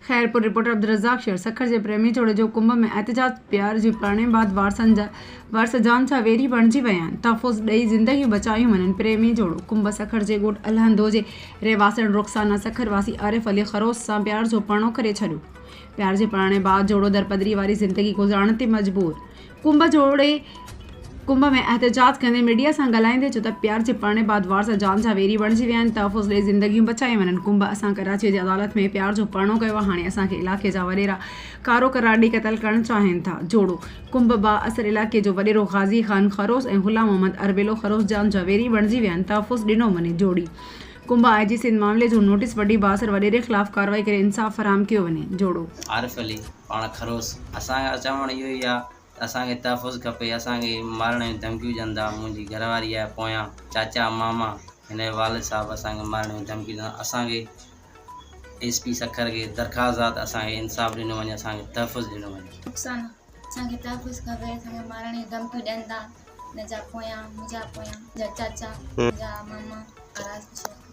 Khairpur, reporter Abdul Razzaq شر، سکر جي پريمي جوڙي جو ڪنب ۾ احتجاج، پيار جي پرڻي بعد وارثن جا وارث جان جا ويري بڻجي ويا آهن، تحفظ ڏئي زندگيون بچايون وڃن، پريمي جوڙو ڪنب سکر جي ڳوٺ الهندو جي رهواسڻ رخسانه سکر واسي عارف علي خروس سان پيار جو پرڻو ڪري ڇڏيو، پيار جي پرڻي بعد جوڙو درپدري واري زندگي گذارڻ تي مجبور. ڪنب جوڙي ڪنب ۾ احتجاج ڪندي ميڊيا سان ڳالهائيندي چيو ته پيار جي پرڻي بعد وارث جان جا ويري بڻجي ويا آهن، تحفظ ڏئي زندگيون بچايون وڃن، ڪنب اسان ڪراچي جي عدالت ۾ پيار جو پرڻو ڪيو آهي، هاڻي اسان کي علائقي جا وڏيرا ڪارو قرار ڏئي قتل ڪرڻ چاهين ٿا، جوڙو ڪنب با اثر علائقي جو وڏيرو غازي خان خروس ۽ غلام محمد اربيلو خروس جان جا ويري بڻجي ويا آهن، تحفظ ڏنو وڃي، جوڙي ڪنب آء جي سنڌ معاملي جو نوٽيس وٺي بااثر وڏيري خلاف ڪارروائي ڪري انصاف فراهم ڪيو وڃي، جوڙو. عارف علي پاڻ خروس اسان جو چوڻ اهو ئي آ ته اسان کي تحفظ کپي اسان کي مارڻ جون ڌمڪيون ڏين ٿا منهنجي گهر واري آهي پويان چاچا ماما هن جو والد صاحب اسان کي مارڻ جون ڌمڪيون ڏين ٿا اسان کي ايس پي سکر کي درخواست آ ته اسان کي انصاف ڏنو وڃي اسان کي تحفظ ڏنو وڃي. رخسانه اسان کي تحفظ کپي اسان کي مارڻ جون ڌمڪيون ڏين ٿا هن جا پويان منهنجا پويان منهنجا چاچا منهنجا ماما آراز بشير.